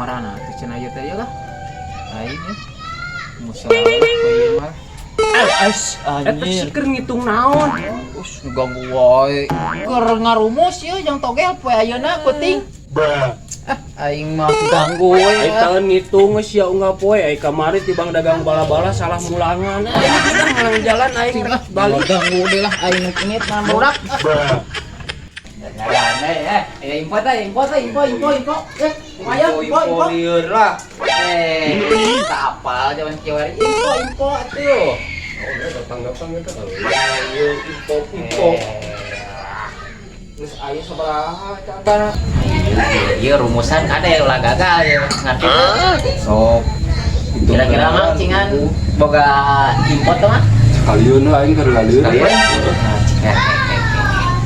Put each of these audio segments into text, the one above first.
Kamarana teh cenah ieu teh lah. Aing ya. Musalah ieu mah. As, eta Anjir. sih keur ngitung naon? Us ganggu wae. Keur ngarumus ieu jang togel poe ayeuna peuting. Ah, aing mah ganggu we. Aing taeun ngitung geus sia unggal poe, aing kamari tibang dagang bala-bala salah mulangan. Aing kita ngalang jalan aing rek balik. Ganggu deh lah aing ngit mah budak. Eh, eh, info teh, info teh, info, info, info. Eh, lumayan, info, info. Lieur lah. Eh, tak apal zaman kiwari info, info atuh. Oh, datang-datang eta kalau ieu info info. Geus aya sabaraha cabana? Iya, rumusan ada ya ulah gagal ya, ngerti teh? Sok. Kira-kira mah cingan boga info teh mah? Sekalian lah aing keur lalieun. Sekalian. Nah, cing,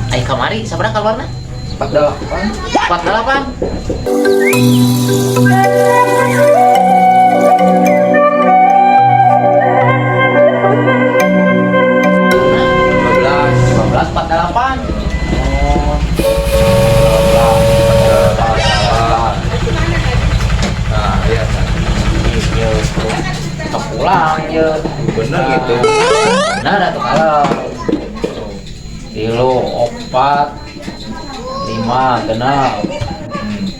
ai kamari sabaraha keluarna? 48. 48. 15. 15 48. Oh. Nah, iya. Iya, kita pulang ya. Bener gitu. Benar atau kalau tilu, opat, lima, genap.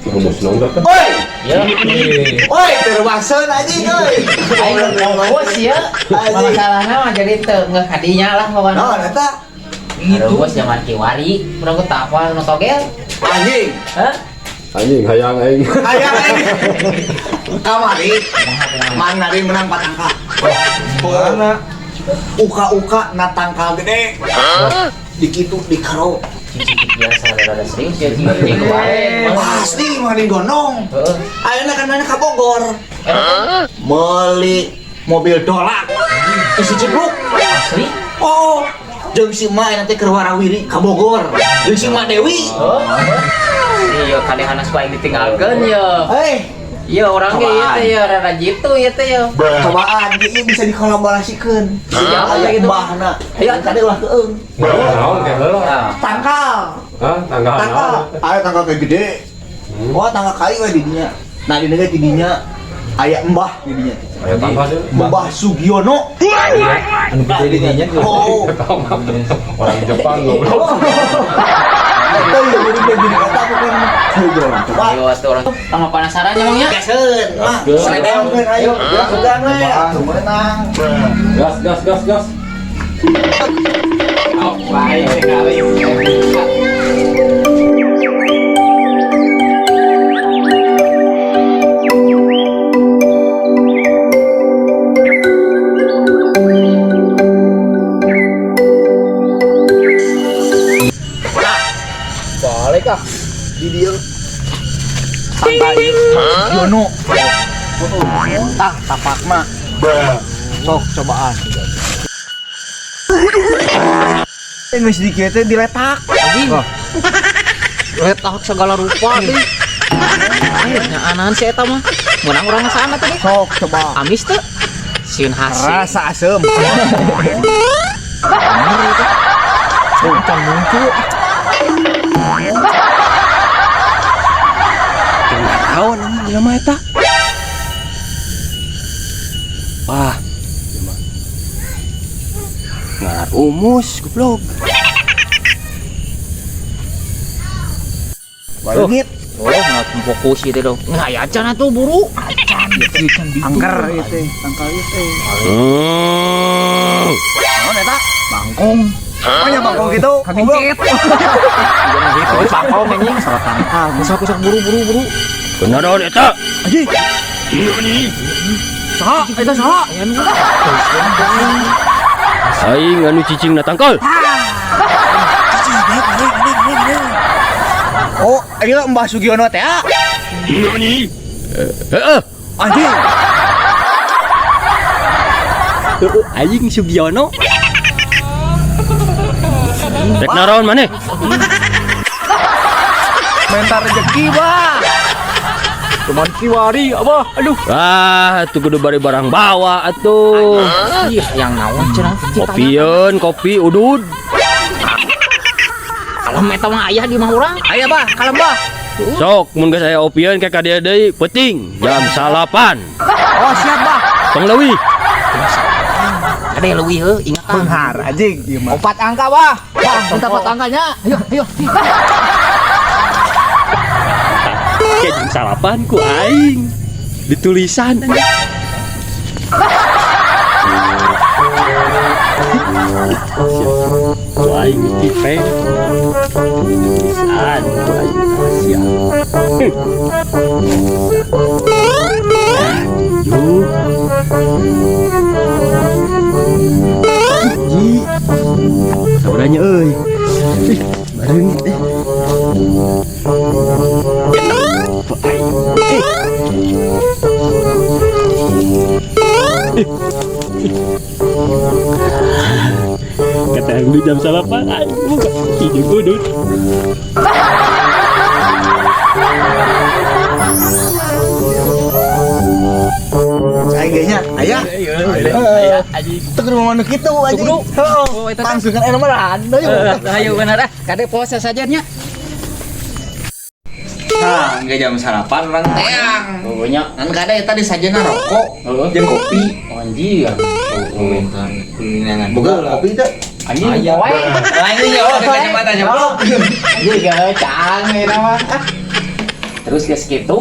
Rumus nongga kan? Oi, Ya, oi, terwasen anjing euy. aing fokus ya. Masalahnya mah jadi teu ngeh kadinya lah pokoknya. Naon eta? Rumus zaman kiwari, urang teh tak apal nu togel. Anjing. Hah? Anjing hayang aing. Hayang anjing. Kamari, Mang Naring menang 4 angka. Mana? Uka-uka na tangkal gede. Dikitu dikero. Cicik biasa rada serius ya cing cing wae. Pasti mah gondong. Heeh. Ayeuna kan mana ka Bogor. Meuli mobil dolak. Isi cibluk. Asli? Oh, jeung si Mak nanti keur warawiri ka Bogor. Jeung si Mak Dewi. Oh. Iya, kadehana supaya ditinggalkeun ya. Eh, Iya, orang ge ieu teh ya rada jitu ieu teh ya. cobaan ieu bisa dikolaborasikeun. Iya, Aya gitu. mbahna. Ayo. Tadi ulah keung. Naon kayak heula. Nah, Tangkal. Hah, tanggal Tangkal. naon? Aya tangkal kayak gede. Wah, tangkal kayu we di dinya. Nah, di dinya di dinya aya embah di dinya. Aya tanggal deui. Mbah Sugiono. Anu gede di dinya. Oh. Orang Jepang goblok. Eta ieu jadi begini eta bukan ngobrol. Coba. ayo atuh orang tambah penasaran emangnya. Gaseun, mah. Seledengkeun ayo. Sugan we. Atuh meunang. Gas gas gas gas. Oh, baik sekali. Balik ah. Di dieu. Tangkal ieu. Sugiono. Tah tapakna. Sok cobaan. Geus dikieu teh diletak. Anjing. Letak segala rupa deui. Nya si eta mah. Meunang urang sana teh. Sok coba. Amis teu? Sieun hasil. Rasa asem. Can muncul. Naon anjing jelema eta? Wah, jelema. Ngarumus goblok. Leungit. Oh, nggak fokus gitu dong. Nggak ya acan atuh buru. Angker ieu teh, tangkal ieu teh. Naon eta? Bangkong. Banyak bangkong gitu. Kagencet. Bangkong anjing. Salah tangkal. Sok sok buru buru buru. Bener naon eta? Anjing. Saha? Eta saha? Aing anu cicing na tangkal. Oh, ieu Mbah Sugiono teh ah. Heeh. Anjing. Heeh, aing Sugiono. Rek naraon maneh? Mentar rezeki, Bah. Cuman kiwari abah. Aduh. Ah, atuh kudu bari barang bawa atuh. Ih, yang naon cenah? Kopieun, kopi udud. Kalem eta mah aya di imah urang. Aya, Bah, kalem, Bah. Sok mun geus aya opieun ke ka dieu deui peuting jam 9. Oh, siap, Bah. Tong leuwih. Kade leuwih heuh, ingatan. Benghar anjing ieu mah. 4 angka, Bah. Bah, minta 4 angkanya. Ayo, ayo. Ke jam 9 ku aing. Ditulisan anjing. Ku aing dipeng. Tulisan ku aing siap. Tujuh. Hiji. Sabaranya euy. Ih, bareng eh. Genep. Aing. Eh. Ih. Ih. Kata yang di jam 9 aing buka hiji udut. Saya nya, aya. Aya, anjing. Teu kudu ngomong kitu anjing. Kudu. Heeh. Oh, eta teh. Langsung kan enak mah ayo. Ayo bener ah. Kade puasa saja nya. Nah, nggak jam sarapan orang teang. Pokoknya Kan kada eta di sajena rokok, Heeh. jeung kopi. Anjing. Oh, kulinangan. Boga kopi teh. Anjing. Wae. Lain ya, oh, di kacamata jeblok. Anjing gawe cang eta mah. Ah. Terus geus kitu.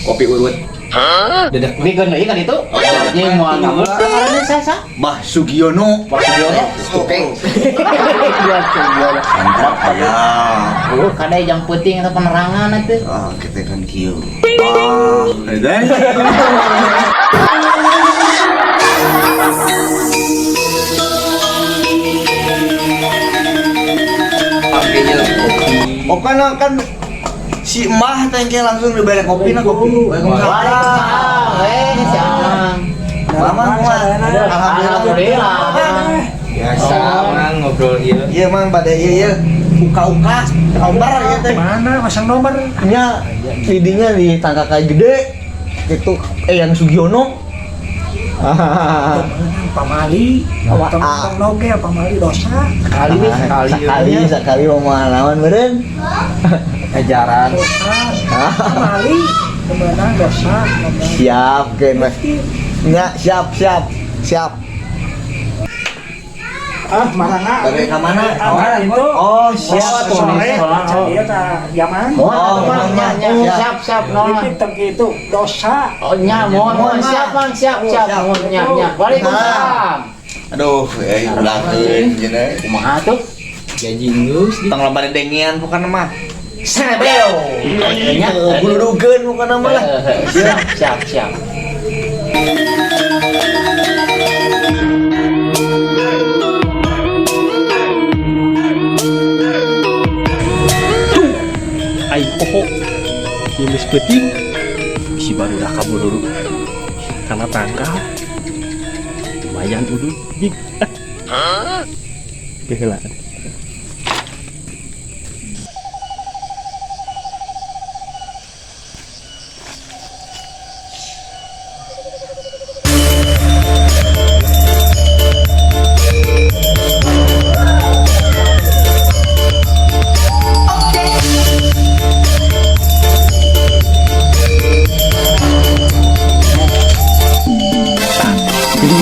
Kopi urut. Dadak Bikeun deui kan itu. Anjing moal ngamuk ngaranna sasa? Bah Sugiono. Pak Sugiono. Oke. Iya, Sugiono. Mantap aya. Oh, kade jam penting eta penerangan atuh. Ah, kita kan kieu. Ah, edan. Kopi. Oh kan kan si emah teh langsung dibere kopi na kopi. Waalaikumsalam. Waalaikumsalam. Eh, siang. Mama, alhamdulillah. Alhamdulillah. Biasa orang ngobrol ieu. Iya mang pada iya iya uka-uka nomor ya teh. Mana masang nomor? Nya lidinya di tangka kayu gede gitu yang Sugiono. Pamali, Apa? tong noge pamali dosa. Sekali nih, sekali. Sekali sekali mau lawan meureun. Ajaran. Dosa. Pamali kemenang dosa. Siap keun weh. Nya siap siap siap. Ah, marana. Balik ka mana? Ah, itu. Oh, siap. Sore, dia tak zaman. Oh, mang nya Siap, siap, nol. Itu tong itu dosa. Oh, nya, mohon, mohon, siap, Mang, siap, siap, mohon, nya, nya. Waalaikumsalam. Aduh, ulangkeun cenah. Kumaha tuh? Janji geus di. Tong loba dengean bukan mah. Serebeo. Nya, Guludugeun bukan mah lah. siap, siap, siap. Aing poho. Ieu geus peuting. Bisi barudak kabur dulu. Karena tangkal. Lumayan udut big. Keheulaan.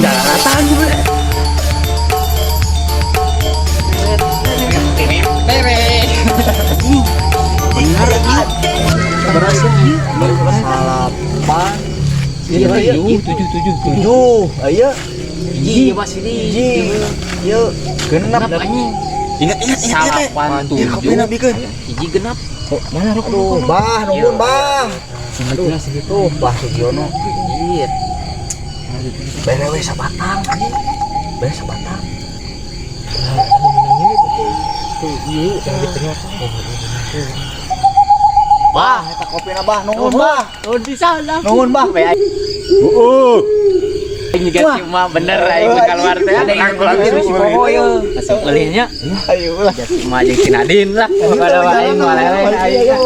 Daratan gue. Salapan. Iya, tujuh, tujuh, tujuh, Tujuh, ayo. Hiji, Mas, ini. Hiji. Yuk, genep. Genep, anjing. Ingat ingat ingat. Salapan, Iya, kopi tujuh. nabikeun. Hiji genap. Mana rokok? Aduh, bah, nungguin bah. Aduh, tuh Bah Sugiono. Iya. Bere we sabatang anjing. Bere sabatang. Bah, Eta kopina bah, nungguin bah. oh bisa lah. Nungguin bah. Heeh. Aing juga sih mah bener aing mah keluar teh. Ada yang langsung si Poho ye. Langsung ulihnya. Ayo lah. Si mah jeung si Nadine lah. Kalau aing mah leleh aing.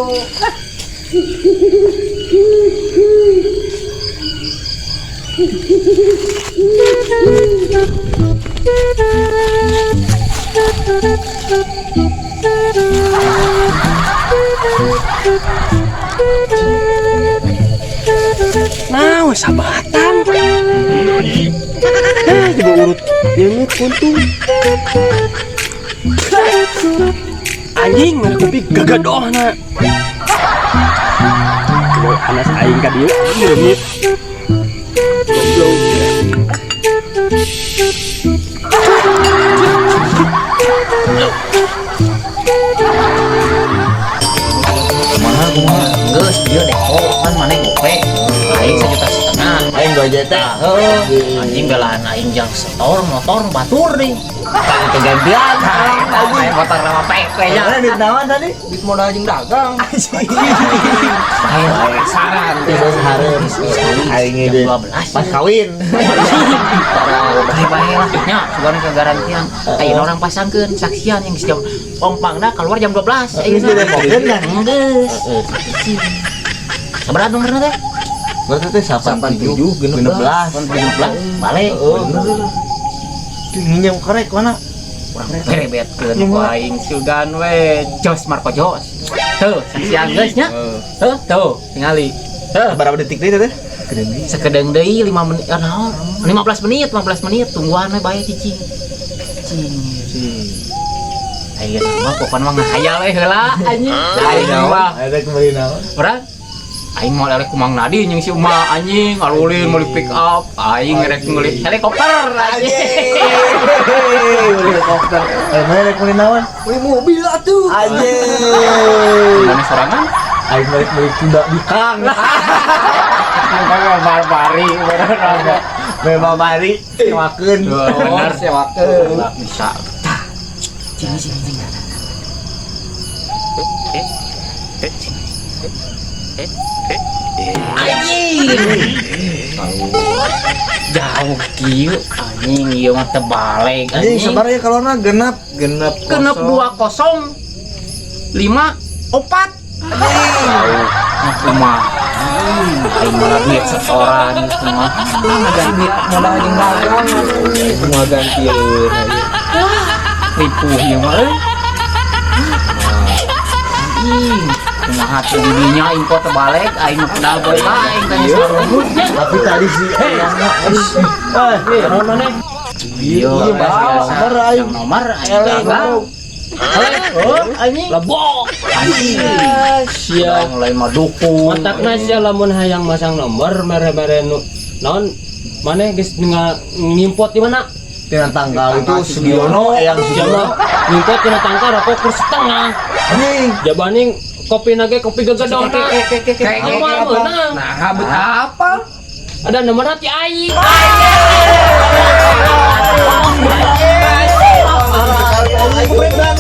Nah, sabatang. Coba urut leungeut kuntung. Anjing, mana kopi gagadohna. Coba anas aing ka dieu leungit. Goblok. Kumaha kumaha geus ieu depo kan maneh gope. Aing 1,5 juta. Aing 2 juta. Heuh, anjing belaan aing jang setor motor batur deui. Kan kegantian. Aing motor nama PP nya. Mana duit naon tadi? Duit modal jeung dagang. Aing Saran. Terus hareup. Aing jam duit 12. pas kawin. Bae-bae lah nya sugan kegarantian. Ayeuna orang pasangkeun saksian yang jam ompangna keluar jam 12 Geus ayeuna. direpokeun kan? Geus. Sabaraha nomorna teh? Berarti teh 87 16. 16 balik. Nginjem korek mana? Urang berebetkeun ku aing sugan we jos Marco jos. Tuh, saksian geus nya. Heuh, tuh tingali. Heuh, Berapa detik deui teh? sakedeung deui 5 menit naon? 15 menit, 15 menit tungguan we bae cicing. Cicing. Ayeuna mah pokona mah ngahayal we heula anjing. Aing mah Ada kembali naon? Urang aing mau eleh ku Mang Nadi jeung si Uma anjing ngalulin meuli pick up aing rek meuli helikopter anjing. Helikopter. Mana rek meuli naon? Beli mobil atuh. Anjing. Mana sorangan? Aing balik beli kuda bikang. Memang barbari bener. Memang mari sewakeun. Bener sewakeun. Bisa. Tah. Cing cing cing. Anjing. Jauh kieu anjing ieu mah teu balik Anjing sabar ya kalau na genap genap genep 2 0 5 4. Jauh. Nah, kumaha. Aing mana duit setoran kumaha. Duit modal jeung dagang. Kumaha gantieun aing. Ripuh ieu mah euy. Anjing, kumaha teh didinya aing kok teu balik aing mah pedal bae aing tanya sarungut nya. Tapi tadi si ayangna eh Naon maneh? Iya, biasa. Nomor aing. Nomor aing gagal. Oh, anjing. Lebok. Anjing. Sia Mulai mah dukung. Matakna sia lamun hayang masang nomor mere-mere nu naon maneh geus ngimpot di mana? Tina tanggal itu Sugiono eyang Sia Sugiono. mah ngimpot tina tangkal rokok kur setengah. Anjing. Jabaning kopi nage kopi gagadohna. Kayak Apa meunang? Nah, bet apa? Ada nomor hati aing. Aing udah